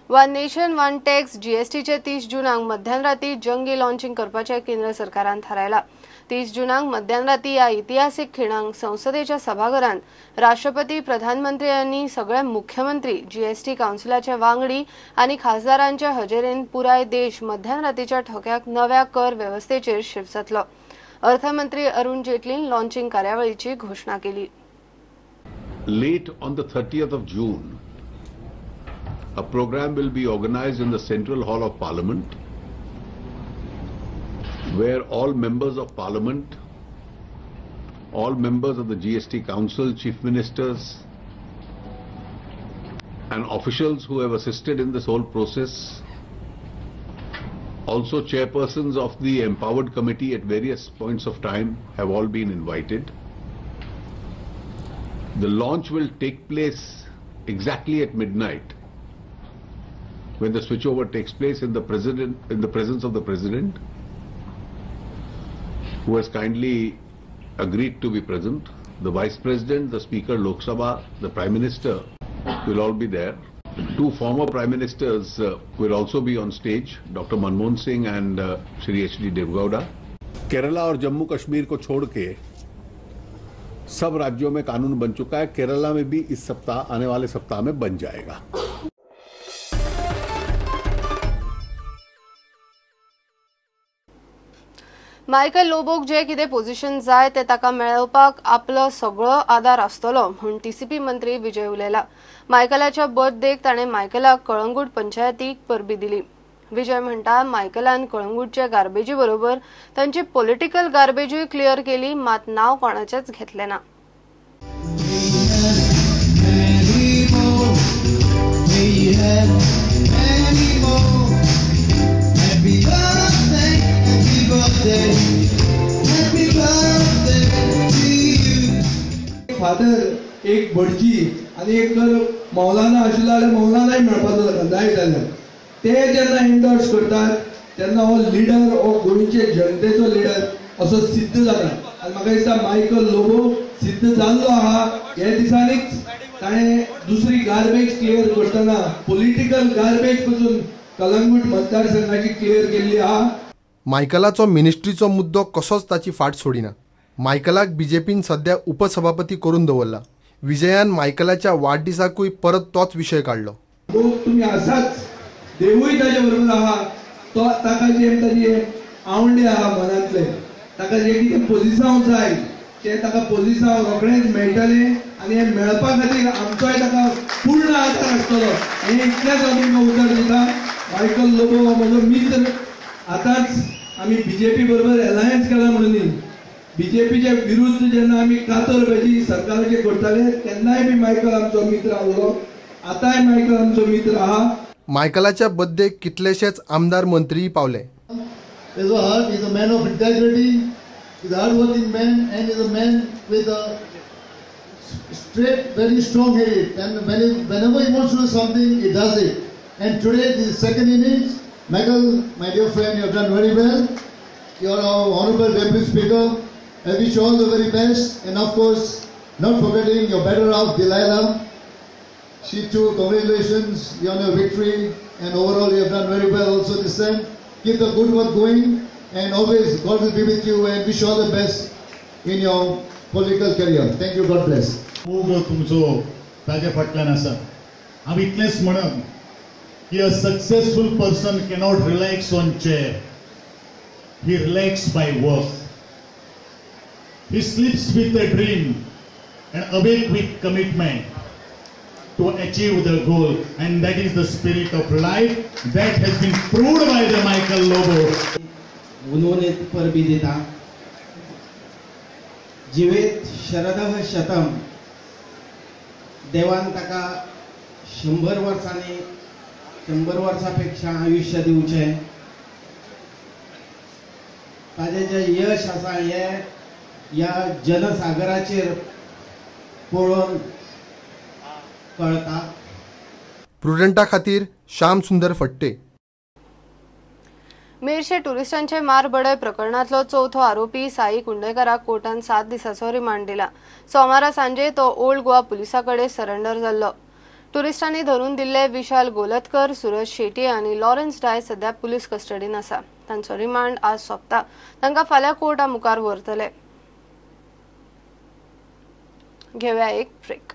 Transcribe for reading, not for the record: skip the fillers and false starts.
One nation one tax जीएसटीचे 30 जूनाक मध्यानराती जंगी launching करपाचें केंद्र सरकारान थारायला. 30 जूनाक मध्यानराती ह्या इतिहासीक खिणाक संसदेच्या सभाघरांत राष्ट्रपती, प्रधानमंत्री आनी सगळे मुख्यमंत्री, जीएसटी कावन्सिलाचे वांगडी आनी खासदारांच्या हजेरेन पुराय देश मध्यानरातीच्या ठोक्याक नव्या कर वेवस्थेचेर शिफ्ट जातलो. अर्थमंत्री अरुण जेटलीन लॉन्चिंग कार्यावळीची घोषणा केली. Late on the 30th of June, a program will be organized in the Central Hall of Parliament, where all members of Parliament, all members of the GST Council, Chief Ministers and officials who have assisted in this whole process, also chairpersons of the empowered committee at various points of time have all been invited. The launch will take place exactly at midnight, when the switchover takes place in the presence of the President, who has kindly agreed to be present. The Vice President, the Speaker, Lok Sabha, the Prime Minister will all be there. Two former Prime Ministers will also be on stage, Dr. Manmohan Singh and Shri H.D. Devegowda. Kerala और जम्मू कश्मीर को छोड़ K सब राज्यों में कानून बन चुका है. केरला में भी इस सप्ताह, आने वाले सप्ताह में बन जाएगा. मायकल लोबोक जे कितें पोझिशन जाय ते ताका मेळोवपाक आपलो सगळो आदार आसतलो म्हूण टीसीपी मंत्री विजय उलयला. मायकलाच्या बर्थडेक ताणें मायकलाक कळंगूट पंचायतीक परबी दिली. विजय म्हणटा, मायकलान कळंगूटचे गार्बेजी बरोबर तांची पॉलिटिकल गार्बेजूय क्लियर केली, मात नांव कोणाचेंच घेतलें ना. फादर एक भटजी आनी एक जर मौलाना आशिल्लो जाल्यार मौलानाय मेळपाचो ताका जाय जाल्यार ते जेन्ना एन्डोर्स करतात तेन्ना हो लिडर हो गोंयचे जनतेचो लिडर असो सिद्ध जाता. आनी म्हाका दिसता मायकल लोबो सिद्ध जाल्लो आहा. हे दिसांनीच ताणें दुसरी गार्बेज क्लियर करतना पॉलिटिकल गार्बेज पसून कलंगूट मतदारसंघाची क्लियर केल्ली आहा. मायकलाचो मिनिस्ट्रीचो मुद्दो कसोच ताची फाट सोडिना. मायकलाक बीजेपीन सध्या उपसभापती करून दवरला. विजयान मायकलाच्या वाडदिसाकूय परत तोच विशय काडलो. लोक तुमी आसाच, देवूय ताजे बरोबर आहा. तो ताका जे ताजे आवंडे आहा मनांतले, ताका जे कितें पोजिसांव जाय ते ताका पोजिसांव रोखडेंच मेळटलें आनी हें मेळपा खातीर आमचोय ताका पूर्ण आदार आसतलो. हें इतलेंच हांव तुमकां उतर दिता. मायकल लोबो हो म्हजो मित्र. आतांच आमी बीजेपी बरोबर एलायन्स केला म्हणून बीजेपीच्या विरुद्ध जेन्ना आमी कातर बेजी सरकाराचे करताले तेन्नाय बी मायकल आमचो मित्र आहलो, आतांय मायकल आमचो मित्र आहा. मायकलाच्या बड्डेक कितलेशेच आमदार मंत्रीय पावले. He's a heart, he's a man of integrity, he's a hard-working man, and he's a man with a straight, very strong head. And whenever he wants to do something, he does it. And today, the second innings, Michael, my dear friend, you have done very well. You are our honorable Deputy Speaker. I wish you all the very best. And of course, not forgetting your better half, Delilah. She too, congratulations on your victory. And overall, you have done very well also this time. Keep the good work going. And always, God will be with you, and wish you all the best in your political career. Thank you. God bless. मोग तुमचो ताजे फाटल्यान आसा. हांव इतलेंच म्हणन की a successful person cannot relax on chair. He relax by work. He sleeps with a dream and awake with commitment to achieve the goal, and that is the spirit of life that has been proved by the Michael Lobo. उन्होंने परबी दिता. जिवेत शरदः शतम, देवान ताका 100 वर्सांनी 100 वर्सां पेक्षा आयुष्य दिवचें. ताजें जें यश आसा हें ह्या जनसागराचेर पळोवन कळटा. प्रुडंटा खातीर श्याम सुंदर फट्टे. मेरशे टुरिस्टांचे मारबडय प्रकरणांतलो चवथो आरोपी साई कुंडयकाराक कोर्टान 7 दिसांचो रिमांड दिला. सोमारा सांजे तो ओल्ड गोवा पुलिसां कडेन सरेंडर जाल्लो. टुरिस्टांनी धरून दिल्ले विशाल गोलतकर, सुरज शेटी आनी लॉरेन्स डाय सध्या पुलीस कस्टडीन आसा. तांचो रिमांड आज सोंपता. तांकां फाल्यां कोर्टा मुखार व्हरतले. घेवया एक ब्रेक.